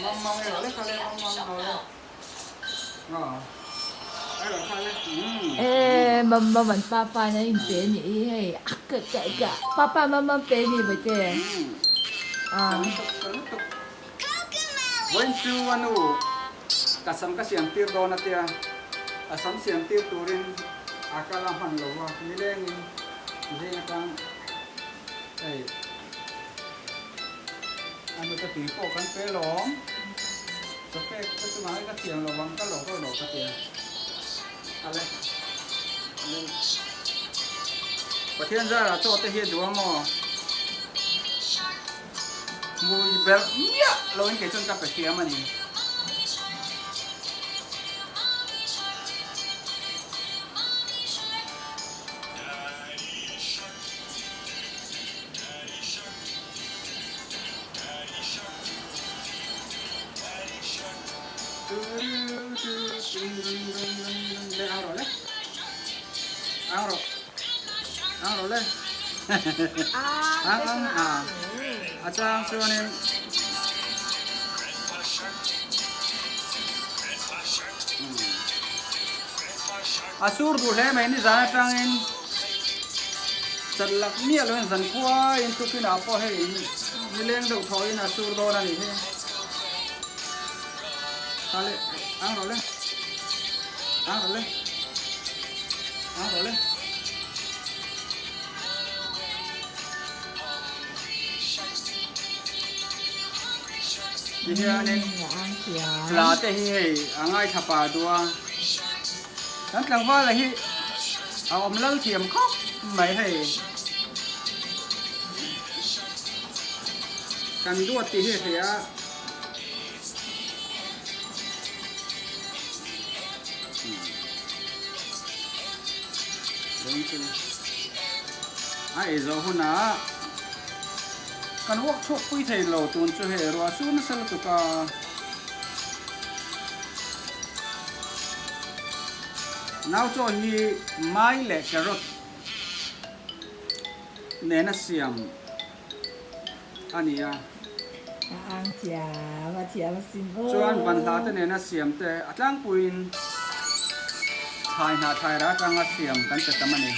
Mamma ei rawh le kha le mamma rawh le. Aw. Ei rawh kha le. Umm. Ee mamma man papa in a in pe anih hi hei a ka ka ka papa mamma pe anih bawihte. Umm. Lutuk lutuk. Vawiin chu a nu ka sam ka siam tir dawn a tia a sam siam tir turin a kal a hman lo va nilengin zing atang hei a nu ka tui pawh kan pe lawm chawpek te chu mahni ka thiam lo vang ka lo ka lo ka tia ale Pathian zara chaw te hi a duh a maw? Hmui berh miah loin kei chuan ka pe thiam a ni. Le ang rawh le. Ang rawh. Ang rawh le. Ang ang a. A chang chuanin A sur duh hle mai nizan atangin chat lak miah loin zan khuain tukin ah pawh hei nileng deuh thawhin a sur dawn a nih hi. Ta le ang rawh le. Ang rawh le. Ang rawh le. Ti hianin hla te hi hei a ngaithla pah duh a. Kan tlangvala hi a awm lal thiam khawp mai hei. Kan duat tih hi a hria a. A ei zawh hunah kan walk chhuak pui thei lo tun chu hei ruah sur nasa lutuk a. Nau chaw hi mai leh carrot nena siam a ni a. A ang thiam, a thiam a sin aw. Chuan banhla te nena siam te a tlangpuiin thlai hnah thlai rah atanga siam kan pe tam a ni.